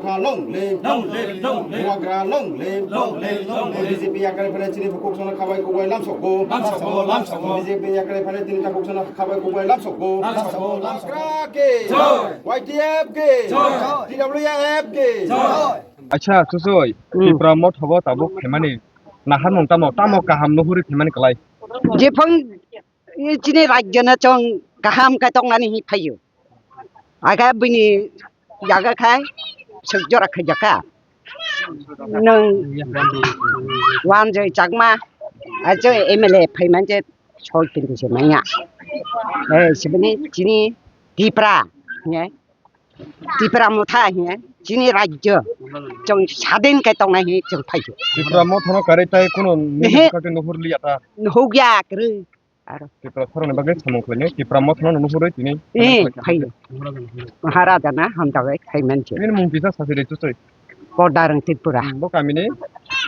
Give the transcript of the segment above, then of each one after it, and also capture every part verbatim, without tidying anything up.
Long live. Long live, long live. Bubagra long live. Long live, long live. B J P yakari phane chini kok sana khabai kubai lamsok go. Lamsok go, lamsok go. B J P yakari phane chini kok sana khabai kubai lamsok go. Lamsok go, lamsok go. Bubagra ke. Joy. Y T F ke. Joy. T W F ke. Joy. Acha, Susoi, Hmm. Tipra Motha bo tabuk khaimani naharmung tamo, tamo kaham nuhuri khaimani kwlai. Jephang, eh, chini rajyo no chwng kaham khe tongnani hi phaio. Aga bini jaga khai suk jora khaijaka. Nwng Wanjoi Chakma, ajo M L A phaiman je soi pinti se manya. Eh, sibini chini Tipra, ne? Tipra Motha hiye, chini rajyo, chwng sadin khe tongnai hi chwng phaio. Tipra Motha no karwi tai kuno Ehe. Nini bwkhak twi nuhur liya ta. Nuhuk ya kwrwi. Aro. Tipra Soroni bagwi samung khlainai, Tipra Motha no nuhurwi tini. Eh, phaio. Maharaja na hamjabai khai manche. Nini mung kisa sasi de chusoi. Kodarang Tripura. Bo kamini?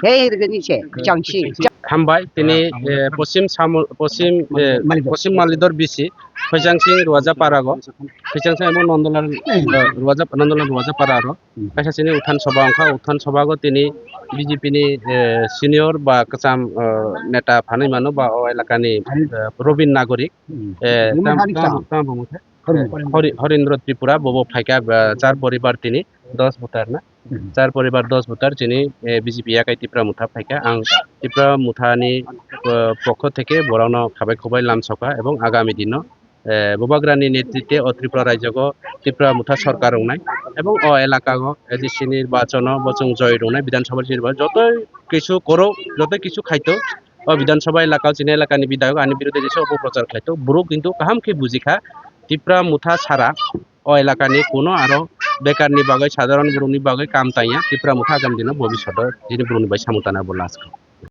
Hei, rwgani se, changsi. Hambai, tini, eh, Posim Samul, Posim, eh, Malidor. Posim Malidor B C, Khaichang Sing Ruaja Parago, Khaichang Sing abo Nondolan, eh, Ruaja, Nondolan Ruaja Pararo. Kaisa chini Uthan Sabha wngkha, Uthan Sabha go tini B J P ni, eh, senior ba kwcham, eh, neta phanwi mano ba o elakani, eh, Robin Nagorik, eh, Robin tam, Nagorik tam, sa. Tam bo motha. Horin. Hori-, Horindro Tripura, bo bo phaikha, ah, char poribar tini, dos voter na. Hmm. Char poribar dos voter chini, eh, B J P yakai Tipra Motha phaikha. Ang Tipra Mothani, ah, pokho theke borokno khabai khubai lamsokha ebong agami dino, eh, Bubagrani netritwe o Tripura rajyogo Tipra Motha sorkar wngnai ebong o elakago A D C nirbachono bo chwng joy rwnai, Bidhan Sabha nirbachono joto kisu korok, joto kisu khaito. O Bidhan Sabha elakao chini elakani bidhayok ani biruddhe jesa opoprochar khlaito. Borok kintu kaham khe bujikha, Tipra Motha sara o elakani kuno aro bekarni bagwi, sadharon borokni bagwi kam tangya, Tipra Motha agam dino bobishoto chini borokni bai samung tana bo last kha.